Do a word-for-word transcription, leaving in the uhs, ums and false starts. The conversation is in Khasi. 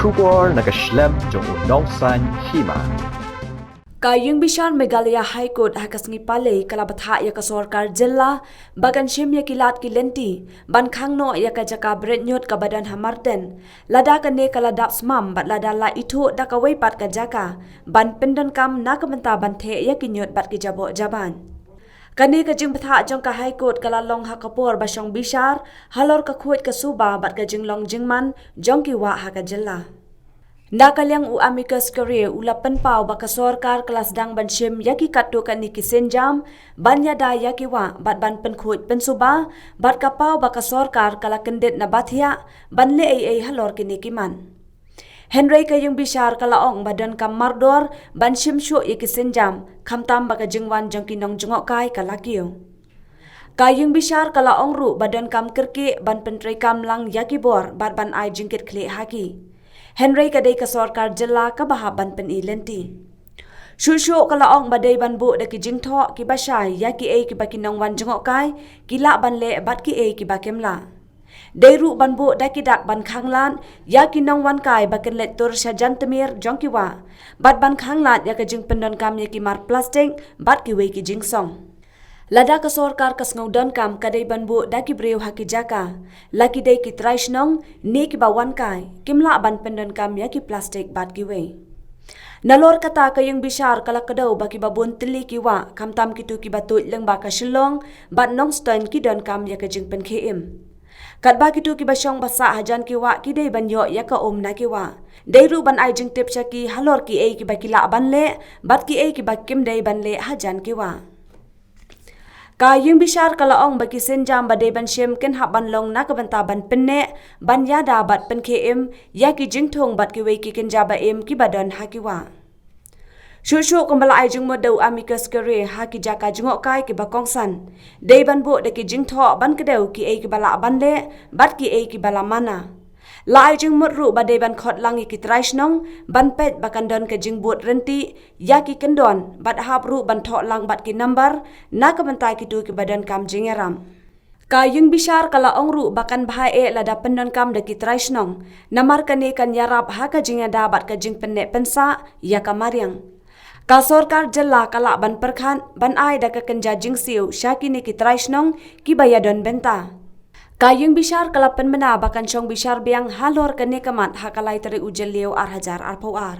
Khubor na ka shlem jong u nongsan hima. Ka Ïingbishar Meghalaya High Court ha ka sngi Palei ka la bthah ïa ka sorkar jylla ba kan shim ïa ki lad ki lynti ban khang noh ïa ka jaka bret ñiut kaba don ha Marten, lada kane ka la dap smam bad lada la ithuh da kawei pat ka jaka ban pyndonkam na ka bynta ban theh ïa ki ñiut bad ki jaboh jaban. Kane ka jingbthah jong ka High Court ka la long ha ka por ba shong bishar halor ka khuid ka suba bad ka jinglong jingman jong ki wah ha ka jylla. Na ka liang u amicus curiae u la pynpaw ba ka sorkar ka la sdang ban shim ïa ki katto katne ki sienjam ban ïada ïa ki wah bad ban pynkhuid pynsuba bad ka paw ba ka sorkar ka la kyndit na ba thiah ban leh ei ei halor kine ki mat. Hynrei ka Ïingbishar ka la ong ba donkam mardor ban shim shuh ïa ki sienjam khamtam ba ka jingwan jong ki nongjngohkai ka la kiew. Ka Ïingbishar ka la ong ruh ba donkam kyrkieh ban pyntreikam lang ïa ki bor bad ban ai jingkitkhlieh ha ki. Hynrei ka dei ka sorkar jylla kaba hap ban pyni lynti. Shuh shuh ka la ong ba dei ban buh da ki jingthoh kiba shai ïa kiei kiba ki nongwan jngohkai ki lah ban leh bad kiei kiba kim lah. Dei ruh ban buh da ki dak ban khang lad ïa ki nongwan kai ba kin leit tur sha jan tmier jong ki wah bad ban khang lad ïa ka jingpyndonkam ïa ki mar plastik bad kiwei ki jingsong. Lada ka sorkar ka sngew donkam ka dei ban buh da ki briew ha ki jaka, la ki dei ki trai shnong ne kiba wan kai, kim lah ban pyndonkam ïa ki plastik bad kiwei. Nalor kata ka Ïingbishar ka la kdew ba kiba bun tylli ki wah khamtam kito kiba tuid lyngba ka Shillong bad Nongstoiñ ki donkam ïa ka jingpynkhie im. Katba kito kiba shong ba sah hajan ki wah ki dei ban ïoh ïa ka um na ki wah, dei ruh ban ai jingtip sha ki halor kiei kiba ki lah ban leh bad kiei kiba kim dei ban leh hajan ki wah. Ka Ïingbishar ka la ong ba ki sienjam ba dei ban shim kin hap ban long na ka bynta ban pynneh, ban ïada bad pynkhie im ïa ki jingthung bad kiwei ki kynja ba im kiba don ha ki wah. Shuh shuh kumba la ai jingmut da u amicus curiae ha ki jaka jngohkai kiba kongsan, dei ban buh da ki jingthoh ban kdew kiei kiba lah ban leh bad kiei kiba la mana. La ai jingmut ruh ba dei ban khot lang ïa ki trai shnong ban peit ba kan don ka jingbud rynti ïa ki kyndon bad hap ruh ban thoh lang bad ki number na ka bynta kito kiba donkam jingïarap. Ka Ïingbishar ka la ong ruh ba kan bha eh lada pyndonkam da ki trai shnong, namar kane kan ïarap ha ka jingïada bad ka jingpynneh pynsah ïa ka mariang. Ka sorkar jylla ka lah ban pyrkhat ban ai da ka kynja jingsiew sha kine ki trai shnong kiba ïadon bynta. Ka Ïingbishar ka la pynbna ba kan shong bishar biang halor kane ka mat ha ka lai tarik u Jylliew ar hajar arphew ar.